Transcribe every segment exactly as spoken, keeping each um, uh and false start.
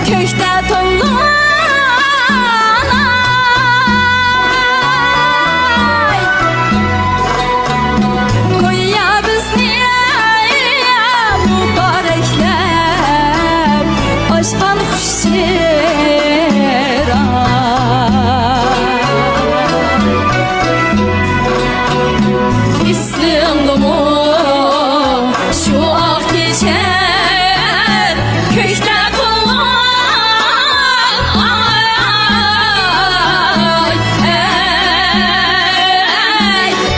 كۆكتە تولغان ئاي، گويا بىزنى مۇبارەكلەپ ئاچقان خۇش چىراغ. ئېسىڭدىمۇ شۇ ئاق كېچە كۆكتە تولغان ئاي، ئەي،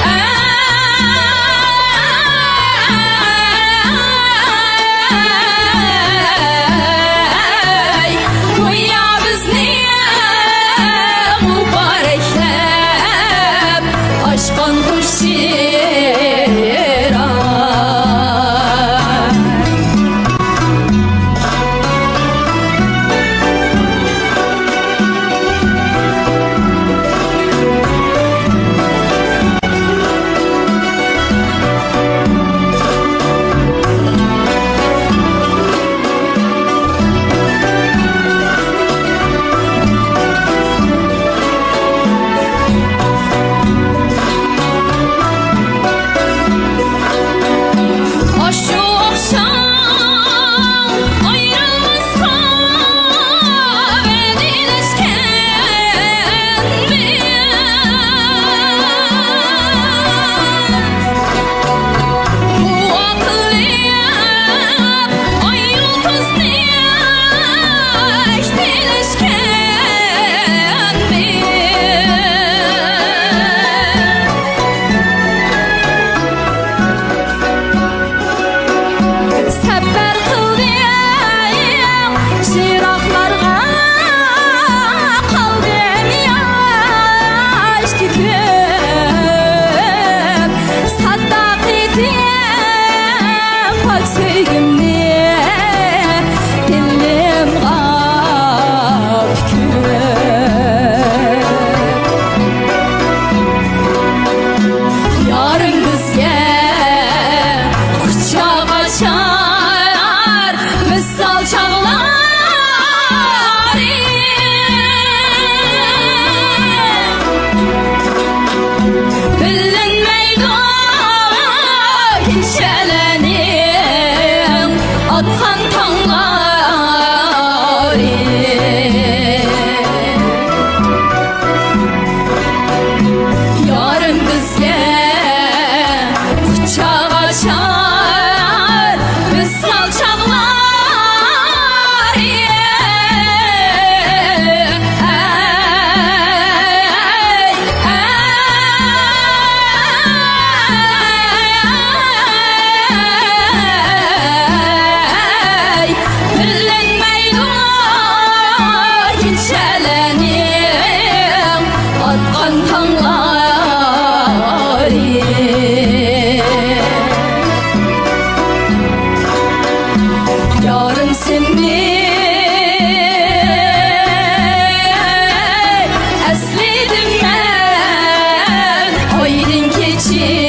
ئەي، ئەي، گويا بىزنى مۇبارەكلەپ ئاچقان خۇش چىراغ. ئاشۇ ئاخشام ئايرىلماسقا ۋەدىلەشكەن بىز. بۇ ئاقىللىق ئاي يۇلتۇزنى تىلەشكەن بىز. سەپەر قىلدىم يىراقلارغا، قالدىم ياش تۆكۈپ، ساداقىتىم پاك سۆيگۈمنى دىلىمغا پۈكۈپ. يارىم بىزگە قۇچاق ئاچار ۋىسال چاغلارى. بىلىنمەيدۇ كېچىلەرنىڭ ئاتقان تاڭلارى. يارىم بىزگە قۇچاق ئاچار ۋىسال چاغلارى. بىلىنمەيدۇ كېچىلەرنىڭ ئاتقان تاڭلارى. يارىم سېنى ئەسلىدىم مەن ئايدىڭ كېچىدە.